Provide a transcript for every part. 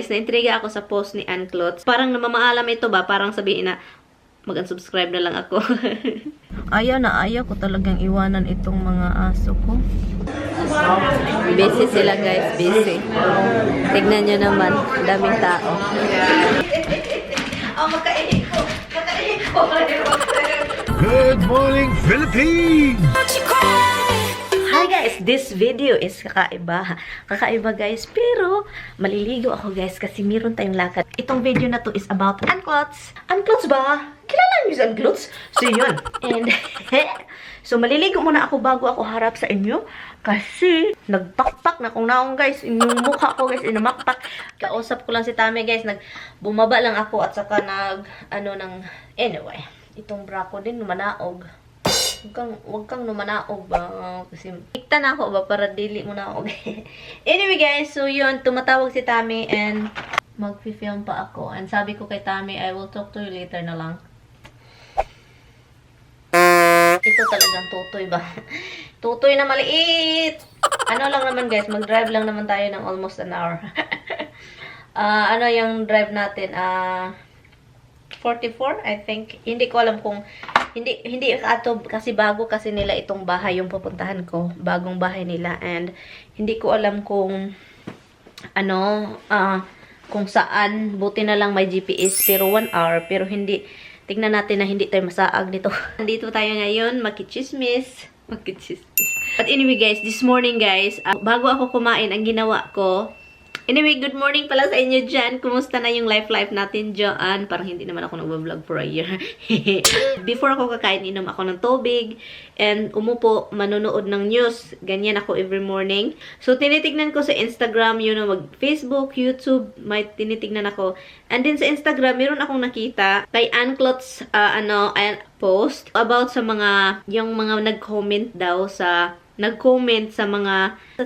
guys, na-intriga ako sa post ni Ann Clots. Parang namamaalam ito ba? Parang sabihin na, mag-unsubscribe na lang ako. Ayaw ko talagang iwanan itong mga aso ko. Busy sila guys, busy. Tignan nyo naman, daming tao. Good morning, Philippines! Hi guys, this video is kakaiba. Kakaiba guys, pero maliligo ako guys kasi meron tayong lakad. Itong video na to is about Ann Clots. Ann Clots ba? Kilala niyo si Ann Clots? So yun. And so maliligo muna ako bago ako harap sa inyo. Kasi nagpakpak na kung naong guys. Yung mukha ko guys, inamakpak. Kausap ko lang si Tami guys. Bumaba lang ako at saka anyway. Itong bra ko din lumanaog. Huwag kang numanaog ba? Kasi ikta na ako ba para dili mo naog. Anyway guys, so yun, tumatawag si Tami and mag-film pa ako. And sabi ko kay Tami, I will talk to you later na lang. Ito talagang tutoy ba? Tutoy na maliit! Ano lang naman guys, mag-drive lang naman tayo ng almost an hour. Ano yung drive natin? 44, I think. Hindi ko alam kung hindi ato kasi bago kasi nila itong bahay yung pupuntahan ko, bagong bahay nila, and hindi ko alam kung kung saan. Buti na lang may GPS, pero 1 hour, pero hindi, tignan natin na hindi tayo masaag nito. Nandito tayo ngayon, makichismis. But anyway guys, this morning guys, bago ako kumain, ang ginawa ko, anyway, good morning pala sa inyo dyan. Kumusta na yung life natin dyan? Parang hindi naman ako nag-vlog for a year. Before ako kakain, inom ako ng tubig. And umupo, manonood ng news. Ganyan ako every morning. So, tinitignan ko sa Instagram, mag-Facebook, YouTube, may tinitignan ako. And then sa Instagram, meron akong nakita kay Ann Clots, post about sa yung mga nag-comment daw sa sa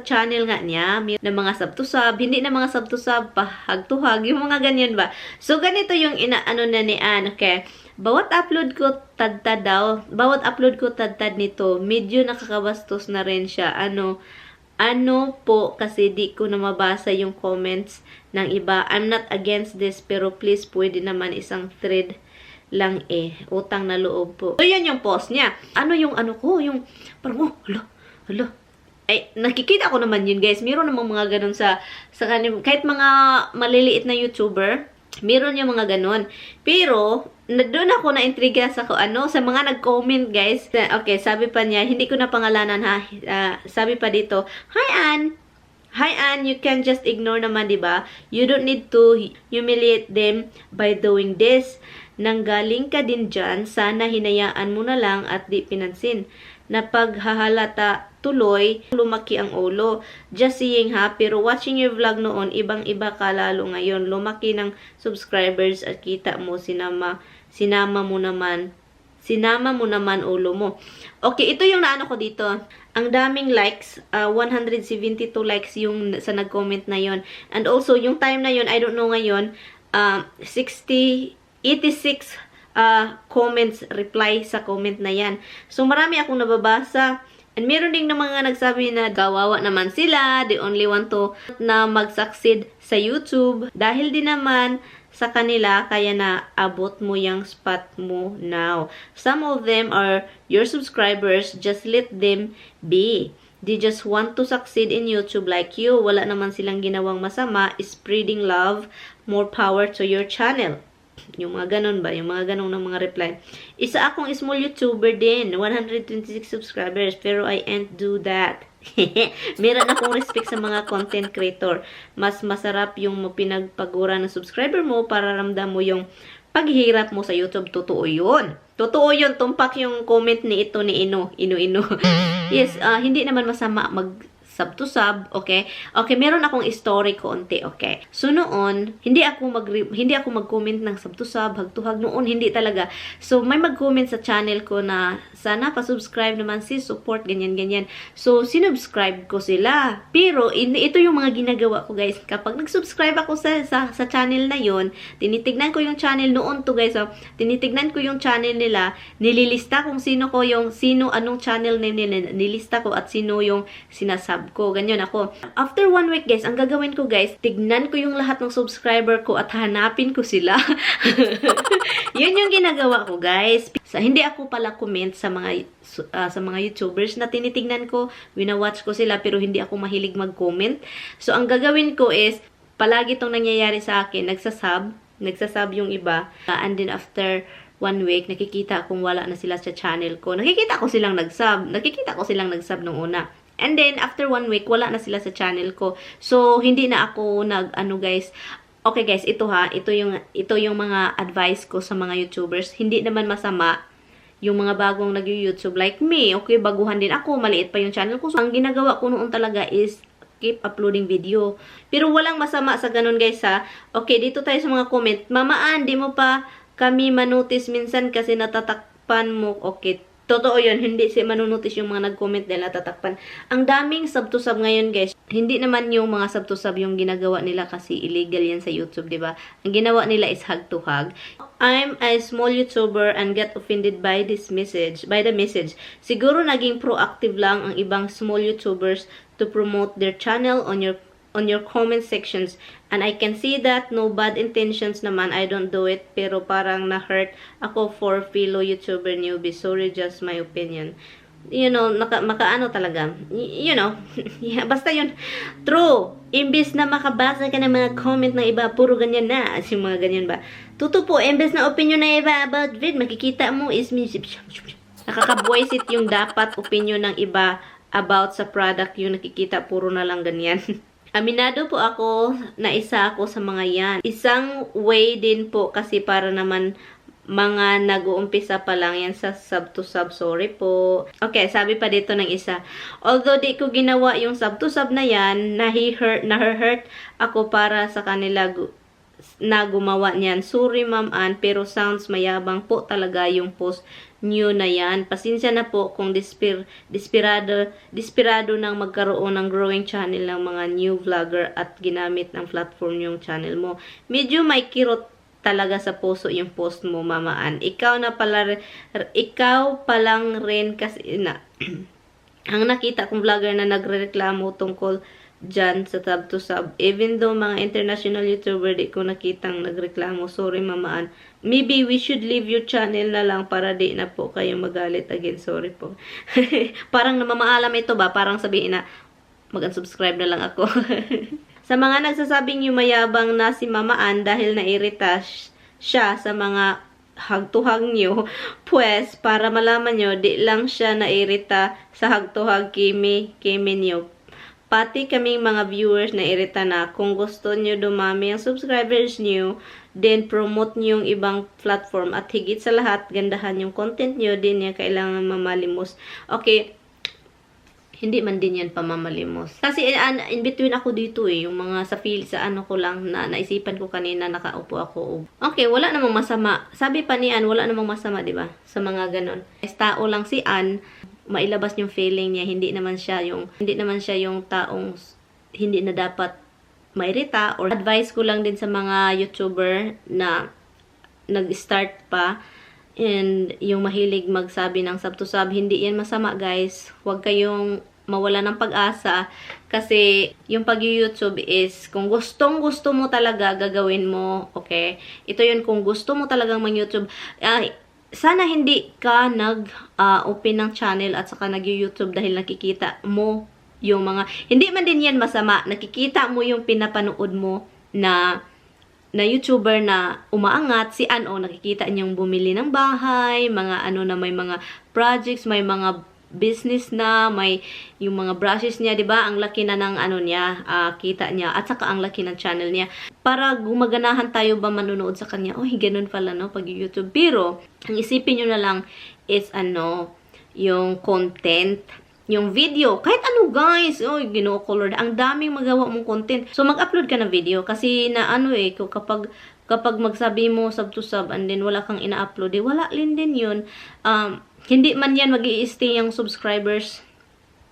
channel nga niya, ng mga sub-to-sub, hindi na mga sub-to-sub, pahag-to-hag, yung mga ganyan ba. So, ganito yung inaano na ni Ann, okay? Bawat upload ko tad-tad nito, medyo nakakabastos na rin siya. Ano po, kasi di ko na mabasa yung comments ng iba. I'm not against this, pero please, pwede naman isang thread lang utang na loob po. So, yan yung post niya. Yung yung, parang, hala. Ay, nakikita ko naman yun, guys. Meron namang mga ganun sa kanila. Kahit mga maliliit na YouTuber, meron yung mga ganun. Pero, doon ako na-intriga sa sa mga nag-comment, guys. Okay, sabi pa niya, hindi ko na pangalanan ha. Sabi pa dito, Hi, Ann, you can just ignore naman, diba? You don't need to humiliate them by doing this. Nanggaling ka din dyan, sana hinayaan mo na lang at di pinansin. Napaghahalata tuloy, lumaki ang ulo. Just saying ha, pero watching your vlog noon, ibang-iba ka lalo ngayon. Lumaki ng subscribers at kita mo, sinama mo naman ulo mo. Okay, ito yung naano ko dito. Ang daming likes, 172 likes yung sa nag-comment na yon. And also, yung time na yon, I don't know ngayon, 86 comments, reply sa comment na yan. So, marami akong nababasa. And meron ding na mga nagsabi na kawawa naman sila, they only want to na mag-succeed sa YouTube. Dahil din naman sa kanila, kaya na abot mo yung spot mo now. Some of them are your subscribers, just let them be. They just want to succeed in YouTube like you. Wala naman silang ginawang masama. Spreading love, more power to your channel. Yung mga ganun ba? Yung mga ganun ng mga reply. Isa akong small YouTuber din. 126 subscribers. Pero I ain't do that. Meron akong respect sa mga content creator. Mas masarap yung pinagpagura ng subscriber mo para ramdam mo yung paghihirap mo sa YouTube. Totoo yun. Totoo yun. Tumpak yung comment ni Ino. Yes, hindi naman masama sub to sub, okay? Okay, meron akong story konti, okay? So noon, hindi ako mag-comment ng sub to sub, hag to hag noon, hindi talaga. So may mag-comment sa channel ko na sana pa-subscribe naman support ganyan. So sinubscribe ko sila. Pero ito yung mga ginagawa ko, guys. Kapag nag-subscribe ako sa channel na yon, tinitignan ko yung channel noon to, guys. So, tinitignan ko yung channel nila, nililista kung sino anong channel name nila, nilista ko at sino yung sinasub sub ko. Ganyan ako. After 1 week, guys, ang gagawin ko, guys, tignan ko yung lahat ng subscriber ko at hanapin ko sila. Yun yung ginagawa ko, guys. Hindi ako pala comment sa mga YouTubers na tinitignan ko, winawatch ko sila, pero hindi ako mahilig mag-comment. So, ang gagawin ko is, palagi itong nangyayari sa akin, nagsasub yung iba, and then after 1 week, nakikita kung wala na sila sa channel ko. Nakikita ko silang nagsub nung una. And then, after 1 week, wala na sila sa channel ko. So, hindi na ako guys. Okay guys, ito yung mga advice ko sa mga YouTubers. Hindi naman masama yung mga bagong nag-YouTube like me. Okay, baguhan din ako. Maliit pa yung channel ko. So, ang ginagawa ko noon talaga is keep uploading video. Pero walang masama sa ganun guys ha. Okay, dito tayo sa mga comment. Mamaan, di mo pa kami manotice minsan kasi natatakpan mo. Okay, totoo yun. Hindi si manunotice yung mga nag-comment dahil natatakpan. Ang daming sub-to-sub ngayon guys. Hindi naman yung mga sub-to-sub yung ginagawa nila kasi illegal yan sa YouTube, di ba? Ang ginawa nila is hug-to-hug. I'm a small YouTuber and get offended by the message. Siguro naging proactive lang ang ibang small YouTubers to promote their channel on your comment sections. And I can see that no bad intentions naman. I don't do it. Pero parang na-hurt ako for fellow YouTuber newbie. Sorry, just my opinion. You know, makaano talaga. You know, yeah, basta yun. True. Imbis na makabasa ka ng mga comment ng iba, puro ganyan na. As yung mga ganyan ba. Tuto po, imbis na opinion ng iba about vid, makikita mo is nakaka-voice it yung dapat opinion ng iba about sa product yung nakikita, puro na lang ganyan. Aminado po ako na isa ako sa mga yan. Isang way din po kasi para naman mga nag-uumpisa pa lang yan sa sub-to-sub. Sorry po. Okay, sabi pa dito ng isa. Although di ko ginawa yung sub-to-sub na yan, na-hurt ako para sa kanila na gumawa niyan. Sorry, Ma'am Ann, pero sounds mayabang po talaga yung post new na yan. Pasensya na po kung desperado nang magkaroon ng growing channel ng mga new vlogger at ginamit ng platform yung channel mo. Medyo may kirot talaga sa puso yung post mo, Mama Ann. Ikaw pa lang rin kasi na ang nakita kong vlogger na nagrereklamo tungkol dyan sa sub-to-sub. Even though mga international YouTuber, di ko nakitang nagreklamo. Sorry, Mama Ann. Maybe we should leave your channel na lang para di na po kayo magalit again. Sorry po. Parang namamaalam ito ba? Parang sabihin na mag-unsubscribe na lang ako. Sa mga nagsasabing yung mayabang na si Mama Ann dahil nairita siya sa mga hug-to-hug nyo, pues, para malaman nyo, di lang siya nairita sa hug-to-hug kimi nyo. Pati kaming mga viewers na irita na. Kung gusto nyo dumami ang subscribers nyo, then promote nyo yung ibang platform. At higit sa lahat, gandahan yung content nyo, din niya kailangan mamalimos. Okay, hindi man din yan pamamalimos. Kasi in between ako dito yung mga sa ano ko lang na naisipan ko kanina, nakaupo ako. Okay, wala namang masama. Sabi pa ni Ann, wala namang masama, di ba? Sa mga ganon. Tao lang si Ann, mailabas yung feeling niya, hindi naman siya yung taong hindi na dapat mairita. Or advice ko lang din sa mga YouTuber na nag-start pa and yung mahilig magsabi ng sub-to-sub, hindi yan masama guys. Huwag kayong mawala ng pag-asa kasi yung pag-YouTube is kung gustong-gusto mo talaga gagawin mo, okay? Ito yun, kung gusto mo talagang mag-YouTube, sana hindi ka nag-open ng channel at saka nag-YouTube dahil nakikita mo yung mga, hindi man din yan masama, nakikita mo yung pinapanood mo na YouTuber na umaangat, si Ann, nakikita niyang bumili ng bahay, mga ano na may mga projects, may mga business na, may yung mga brushes niya, 'di ba? Ang laki na ng ano niya, kita niya at saka ang laki ng channel niya. Para gumaganahan tayo ba manonood sa kanya? Oy, ganun pala no pag YouTube. Pero ang isipin niyo na lang is yung content, yung video, kahit ano guys, oy, gino-color. Ang daming magawa mong content. So mag-upload ka ng video kasi na kapag magsabi mo sub-to-sub and then wala kang ina-upload, wala din yun. Hindi man yan mag-i-stay yung subscribers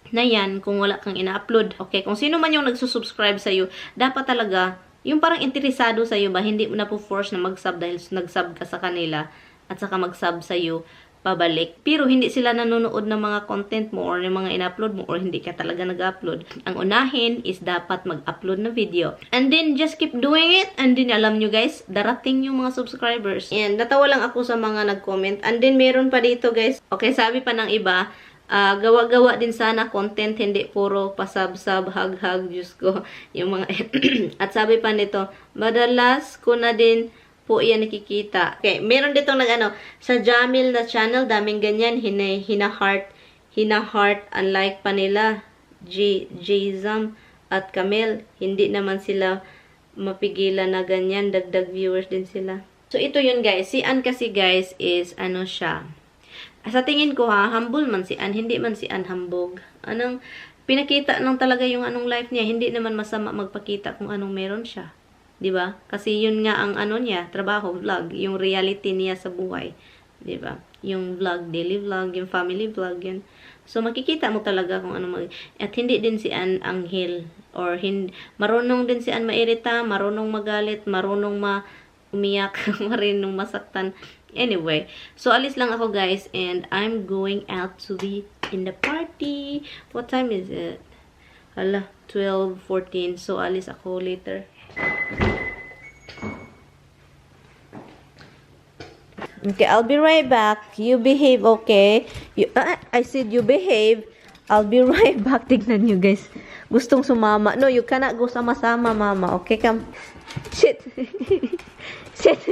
na yan kung wala kang ina-upload. Okay, kung sino man yung nagsusubscribe sa'yo, dapat talaga, yung parang interesado sa'yo ba, hindi mo na po force na mag-sub dahil nag-sub ka sa kanila at saka mag-sub sa'yo. pabalik. Pero hindi sila nanonood ng mga content mo or ng mga in-upload mo or hindi ka talaga nag-upload. Ang unahin is dapat mag-upload na video. And then, just keep doing it. And then, alam nyo guys, darating yung mga subscribers. And natawa lang ako sa mga nag-comment. And then, meron pa dito guys. Okay, sabi pa ng iba, gawa-gawa din sana content, hindi puro pasab-sab, hag-hag, Diyos ko. Yung mga at sabi pa nito, madalas ko na din po yan nakikita. Okay, meron dito sa Jamil na channel, daming ganyan, hina-heart, unlike pa nila, Jzam at Camel, hindi naman sila mapigilan na ganyan, dagdag viewers din sila. So, ito yun guys, si Ann kasi guys is, siya. Sa tingin ko humble man si Ann, hindi man si Ann hambog. Pinakita lang talaga yung life niya, hindi naman masama magpakita kung anong meron siya. 'Di ba? Kasi yun nga ang niya, trabaho, vlog, yung reality niya sa buhay, 'di ba? Yung vlog, daily vlog, yung family vlog, yun. So makikita mo talaga kung at hindi din si Ann anghel or marunong din si Ann mairita, marunong magalit, marunong umiyak, marunong masaktan. Anyway, so alis lang ako guys and I'm going out to be in the party. What time is it? 12:14. So alis ako later. Okay, I'll be right back. You behave, okay? I said you behave. I'll be right back. Tignan nyo, guys. Gustong sumama. No, you cannot go sama-sama, mama. Okay, come. Shit. Shit.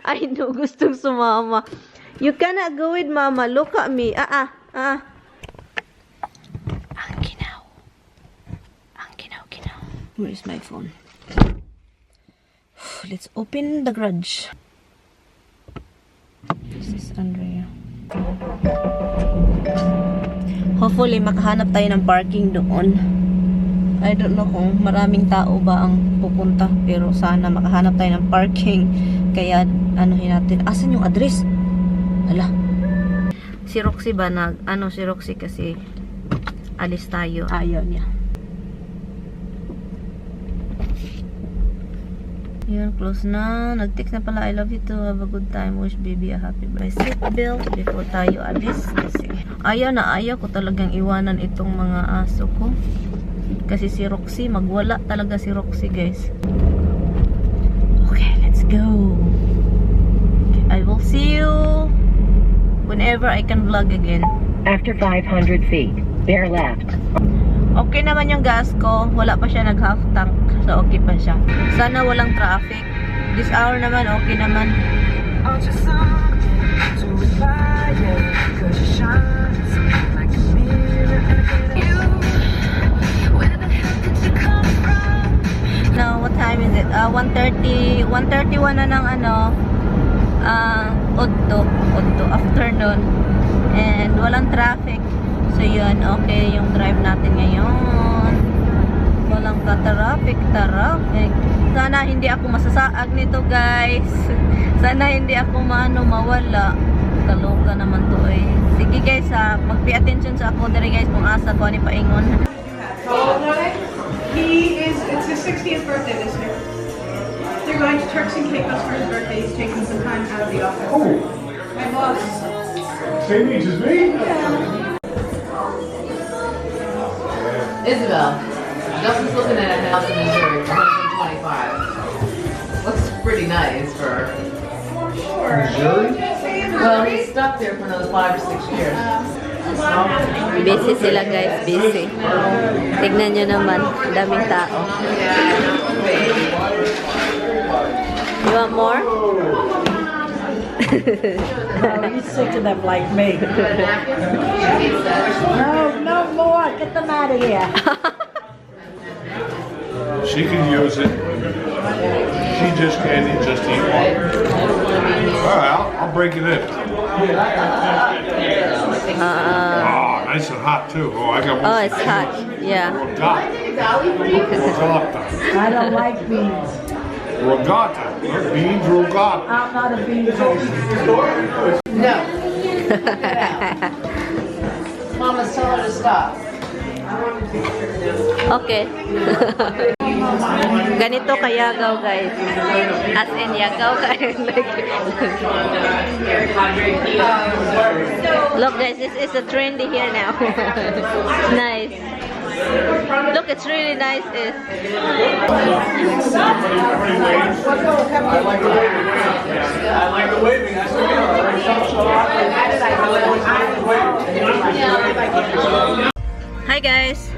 I know, gustong sumama. You cannot go with mama. Look at me. Ang ginaw. Ang ginaw. Where is my phone? Let's open the garage. This is Andrea. Hopefully, makahanap tayo ng parking doon. I don't know kung maraming tao ba ang pupunta. Pero sana makahanap tayo ng parking. Kaya, natin. Asan yung address? Ala. Si Roxy ba si Roxy kasi alis tayo. Ayaw niya. Yan, close na. Nag-text na pala, I love you too. Have a good time. Wish baby a happy birthday. Seatbelt before tayo alis. Kasi ayaw ko talagang iwanan itong mga aso ko. Kasi si Roxy, magwala talaga si Roxy, guys. Okay, let's go. Okay, I will see you whenever I can vlog again. After 500 feet, bear left. Okay naman yung gas ko. Wala pa siya nag-half tank. So, okay pa siya. Sana walang traffic. This hour naman, okay naman. Now, what time is it? 1:30. 1:31 na ng Udto. Afternoon. And walang traffic. So, yun. Okay yung drive natin ngayon. Walang ka-traffic. Sana hindi ako masasaag nito, guys. Sana hindi ako mawala. Kaloka naman to eh. Sige guys, mag-pay attention sa ako dere guys kung asa ko ni paingon. How old are they? It's his 60th birthday this year. They're going to Turks and Caicos for his birthday. He's taking some time out of the office. Oh, My boss. same age as me? Isabel, Justin's looking at a house in Missouri for $125. Looks pretty nice for. Missouri? Well, he's stuck there for another 5 or 6 years. Busy sila guys, busy. Tignan nyo naman, daming tao. You want more? Oh, you sick of them like me. No more. Get them out of here. She can use it. She just can't just eat one. Alright, I'll break it in. Nice and hot too. Oh, I got one. Oh, it's hot. Yeah. Regatta. I don't like beans. Regatta. Beans regatta. I'm not a bean person. No. Get out. Mama's telling her to stop. Okay. Ganito kayagaw, guys. As in, yagaw kayo. Look, guys, this is a trendy here now. It's nice. Look, it's really nice. I like the waving. That's Hi guys!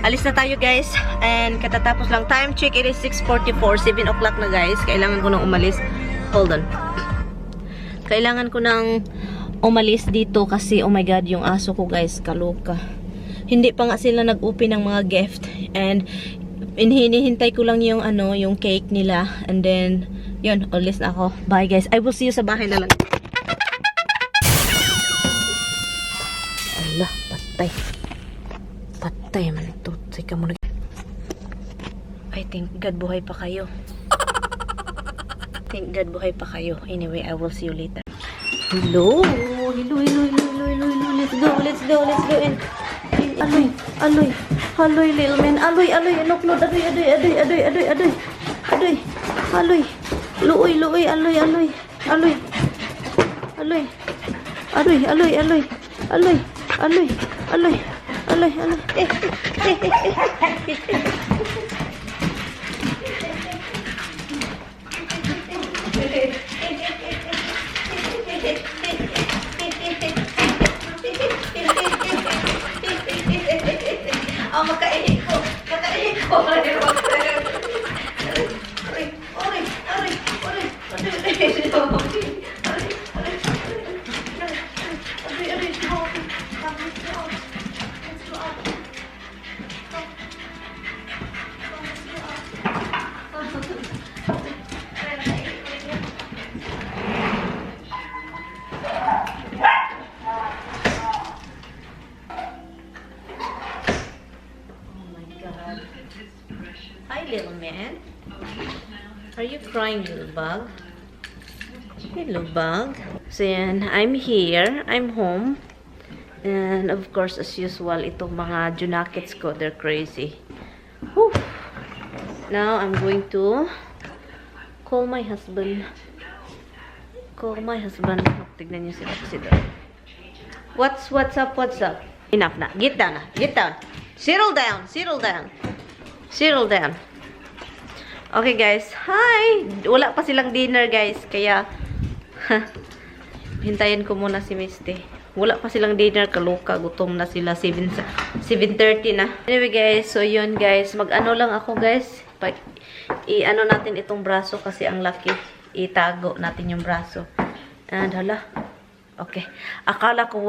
Alis na tayo guys. And katatapos lang. Time check, it is 6:44. 7 o'clock na guys. Kailangan ko nang umalis. Hold on. Kailangan ko nang umalis dito kasi oh my god, yung aso ko guys, kaloka. Hindi pa nga sila nag-open ng mga gift. And hinihintay ko lang yung ano, yung cake nila. And then, yun, alis na ako. Bye guys. I will see you sa bahay na lang. Allah, patay. Patay man ito. Sika mo na. I think God buhay pa kayo. Thank God buhay pa kayo. Anyway, I will see you later. Hello. Hello. Let's go. In. Aloy, little man. Aloy. Nuklod. Adoy. Aloy. Luoy. Aloy. Oh, makainit ko. Hi, little man. Are you crying, little bug? Hello, bug. So, yan. I'm here. I'm home. And, of course, as usual, itong mga junakets ko, they're crazy. Whew. Now, I'm going to call my husband. Tignan niyo sila kasi doon. What's up? Enough na. Get down. Settle down. Okay, guys. Hi! Wala pa silang dinner, guys. Kaya, hintayin ko muna si Misty. Wala pa silang dinner. Kaluka. Gutom na sila. 7:30 na. Anyway, guys. So, yun, guys. Mag-ano lang ako, guys. I-ano natin itong braso kasi ang laki. Itago natin yung braso. And, hala. Okay. Akala ko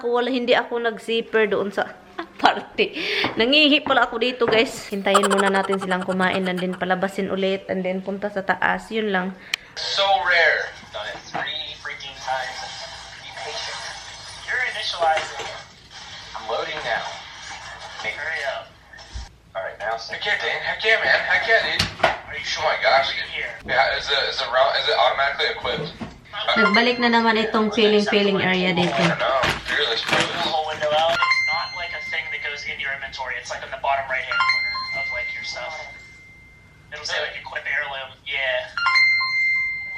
wala, hindi ako nag-zipper doon sa party. Nangihi pala ako dito, guys. Hintayin muna natin silang kumain and then palabasin ulit and then punta sa taas. Yun lang. So rare. Done it 3 freaking times. Be patient. You're initializing. I'm loading now. Hey, hurry up. Alright, now. Heck yeah, Dan. Heck yeah, man. Heck yeah, dude. Are you sure? Oh my gosh. Yeah, is it automatically equipped? Nagbalik na naman itong feeling area dito. I don't know. Fearless. The whole window out. It's not like a thing that goes in your inventory. It's like on the bottom right hand corner of like your stuff. It'll say like equip heirloom. Yeah.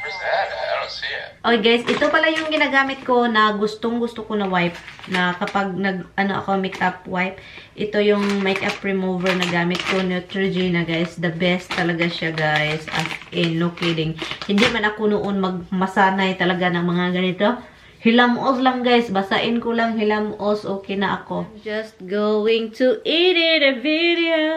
Where's that at? I don't see it. Okay, guys, ito pala yung ginagamit ko na gustong-gusto ko na wipe. Na kapag ako makeup wipe, ito yung makeup remover na gamit ko, Neutrogena, guys. The best talaga siya, guys. As in, no kidding. Hindi man ako noon masanay talaga ng mga ganito. Hilamos lang, guys. Basain ko lang hilamos. Okay na ako. Just going to edit a video.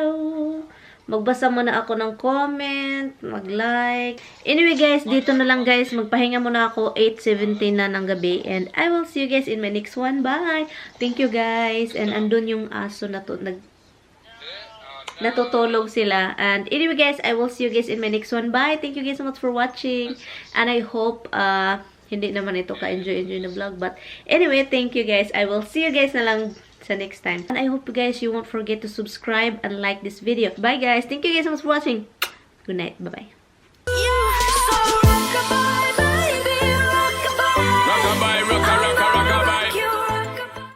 Magbasa muna ako ng comment, mag-like. Anyway, guys, dito na lang, guys. Magpahinga muna ako. 8:17 na ng gabi. And I will see you guys in my next one. Bye! Thank you, guys. And andun yung aso na to. Natutulog sila. And anyway, guys, I will see you guys in my next one. Bye! Thank you guys so much for watching. And I hope, hindi naman ito ka-enjoy na vlog. But anyway, thank you, guys. I will see you guys na lang sa next time. And I hope guys you won't forget to subscribe and like this video. Bye guys. Thank you guys so much for watching. Good night. Bye-bye.